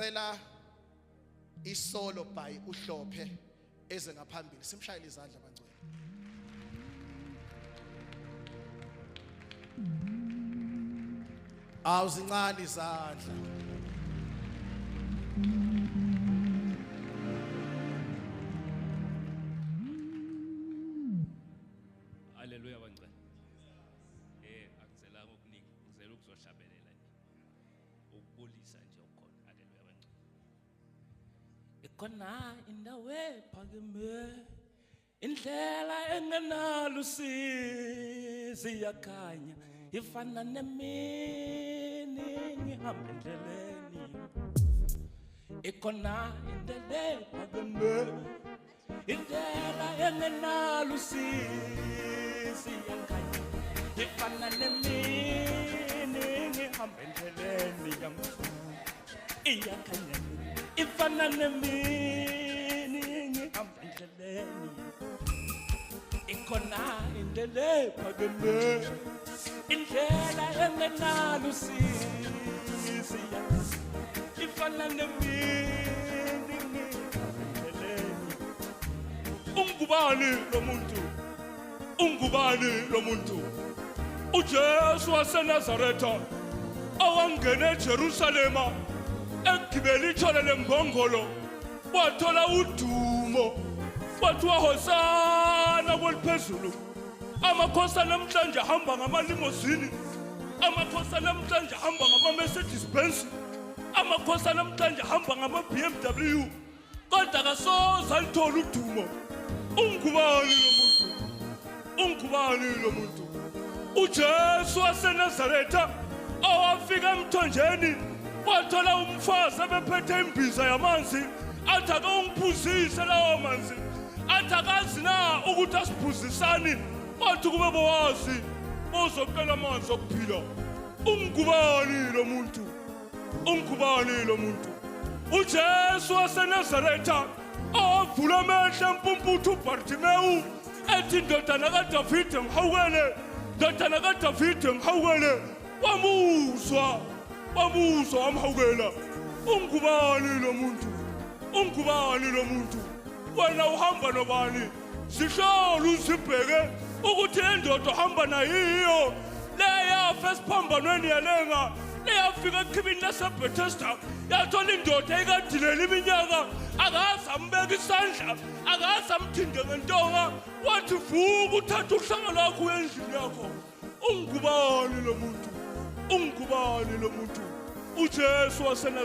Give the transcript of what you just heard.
Cela isolo by uHlophe eze ngaphambili simshayele izandla bangcwele. Awuzincane izandla. Haleluya bangcwele. Angizelanga okuningi, ngizela ukuzohlabelela nje. Ukubulisa nje okukhona. Haleluya bangcwele. Ikhona indawo ephakeme indlela engenalusizi iyakhanya ifana nemini ngihamba endleleni ikhona indlela ephakeme indlela engenalusizi iyakhanya ifana nemini ngihamba endleleni yami iyakhanya ifana nemini ngihamba endleleni ikhona indlela ephakeme indlela engenalusizi ifana nemini ngihamba endleleni. Ungubani lo muntu? Ungubani lo muntu? UJesu waseNazaretha owangena eJerusalema egibele ithole lembongolo wathola udumo kwathiwa hosana kweliphezulu. Amakhosi namhlanje ahamba ngamalimozini, amakhosi namhlanje ahamba ngama-Mercedes Benz, amakhosi namhlanje ahamba ngama-BMW, kodwa akasoze alithole udumo. Ungubani lo muntu? Ungubani lo muntu? UJesu waseNazaretha owafika emthonjeni wathola umfazi ebephethe imbiza yamanzi, athi ake ungiphuzise lawo manzi, athi akazi na ukuthi asiphuzisani, wathi kube bowazi bozocela amanzi okuphila. Ungubani lo muntu? Ungubani lo muntu? UJesu waseNazaretha owavula amehlo empumputhu uBartimewu ethi ndodana kaDavide ngihawukele, ndodana kaDavide ngihawukele, wamuzwa, wamuzwa wamhawukela. Ungubani lo muntu? Ungubani lo muntu? Wena uhamba nobani? Zihlole uzibheke ukuthi le ndoda uhamba nayiyo leyafa esiphambanweni yalenga, leyafika echibini laseBethesda yathola indoda ekadilela iminyaka, akaze ambeka isandla, akaze amthinte ngentonga, wathi vuka uthathe uhlanga lwakho uye endlini yakho. Ungubani lo muntu? Ungubani lo muntu? UJesu wasena